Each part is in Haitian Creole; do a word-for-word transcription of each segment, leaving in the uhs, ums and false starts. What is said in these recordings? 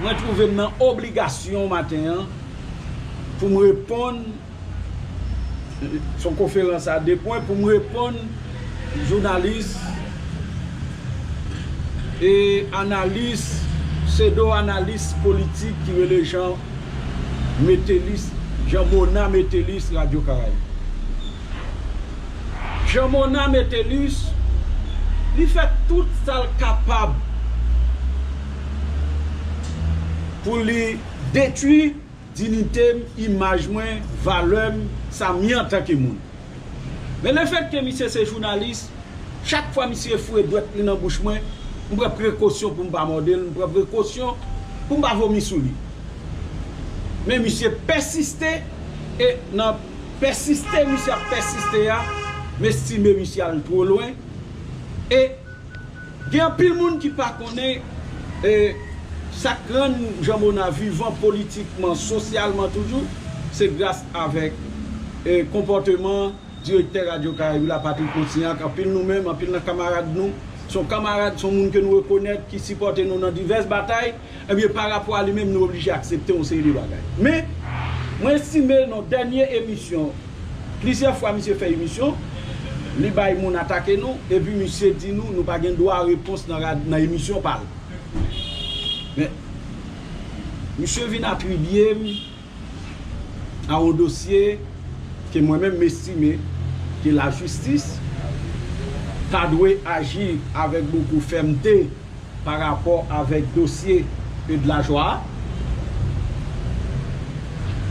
Mwen twouve m nan obligasyon maten an pou m reponn, se yon konferans a de pwen, pou m reponn jounalis e analis, pseudo analis politik ki rele Jean Metellus, Jean Mona Metellus, Radyo Karayib. Jean Mona Metellus, li fè tout sa l kapab pou li detwi diyite m, imaj mwen, valè m, sa m ye antanke moun. Men lefètke misye se jounalis, chak fwa misye foure dwèt li nan bouch mwen, m pran prekosyon pou m pa mòde l, m pran prekosyon pou m pa vomi sou li. Men misye pèsiste, e nan pèsiste misye ap pèsiste a, m estime misye al twò lwen. E gen anpil moun ki pa konnen, e, sa k rann Jean Mona vivan politikman, sosyalman toujou, se gras avèk, e, konpòteman direktè Radyo Karayib la, Patrick Montignac. Anpil nou menm, anpil nan kanmarad nou, se yon kanmarad, se yon moun ke nou rekonèt, ki sipòte nou nan divès batay. Ebyen, pa rapò a li menm, nou oblije aksepte yon seri de bagay. Men, mwen estime nan dènye emisyon, plizyè fwa misye fè emisyon, li bay moun atake nou, epi misye di nou, nou pa gen dwa repons nan rad-, nan emisyon pa l. Men, misye vin atribye m a yon dosye ke mwen menm m estime ke lajistis ta dwe aji avèk bokou fèmte pa rapò avèk dosye Eude Lajoie a.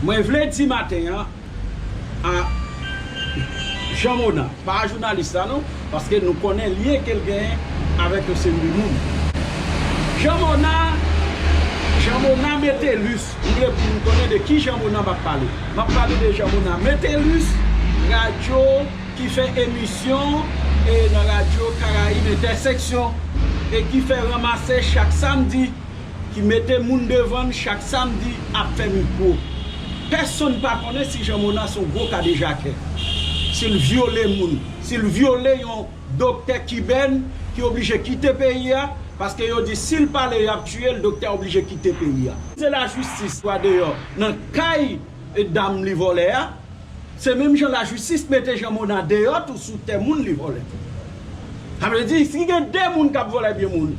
Mwen vle di maten an a Jean Mona, pa a jounalis la non, paske nou konnen lyen ke l genyen avèk yon seri de moun. Jean Mona, Jean Mona Metellus, m vle pou nou konnen de ki Jean Mona m ap pale. M ap pale de Jean Mona Metellus, radyo ki fè emisyon e nan radyo Karayib Entèseksyon e ki fè ranmase chak samdi, ki mete moun devan l chak samdi ap fè mikwo. Pèsonn pa konnen si Jean Mona se yon gwo kadejakè, si l vyole moun, si l vyole yon doktè kibèn ki oblije kite peyi a, paske yo di si l pale y ap tiye l, doktè a oblije kite peyi a. Se lajistis pa deyò nan kay e dam li vòlè a, se menm jan lajistis mete Jean Mona deyò tou sou tè moun li vòlè. Sa vle di, si gen de moun k ap vòlè byen moun,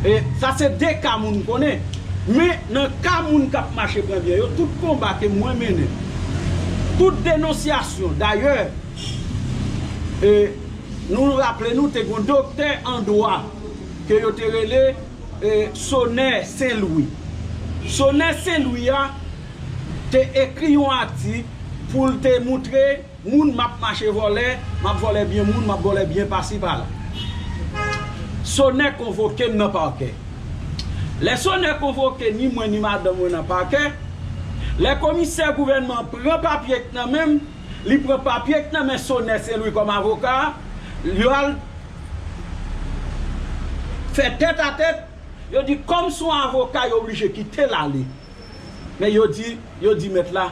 e sa se de ka moun konnen. Men nan ka moun k ap mache pran byen yo, tout konba ke mwen mennen, tout denonsyasyon, dayè, e nou raple nou te gen yon doktè an dwa ke yo te rele, e, Sonè Sen Lwi. Sonè Sen Lwi a te ekri yon atik pou l te moutre moun m ap mache vòlè, m ap vòlè byen moun, m ap vòlè byen pasi pala. Sonè konvoke m nan pakè. Lè Sonè konvoke ni mwen ni madanm mwen nan pakè, lè komisè gouvènman an pran papye k nan men m, li pran papye k nan men Sonè Sen Lwi kòm avoka, yo al fè tèt a tèt, yo di kòm se yon avoka, yo oblije kite l ale. Men yo di, yo di mèt la,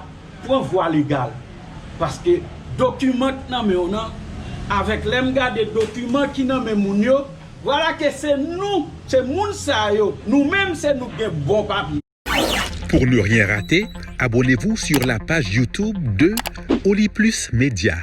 pran vwa legal. Paske dokiman k nan men w nan, avèk lè m gade dokiman ki nan men moun yo, vwala ke se nou, se moun sa yo, nou menm se nou k gen bon papye. Pour ne rien rater, abonnez-vous sur la page YouTube de Oli Plus Média.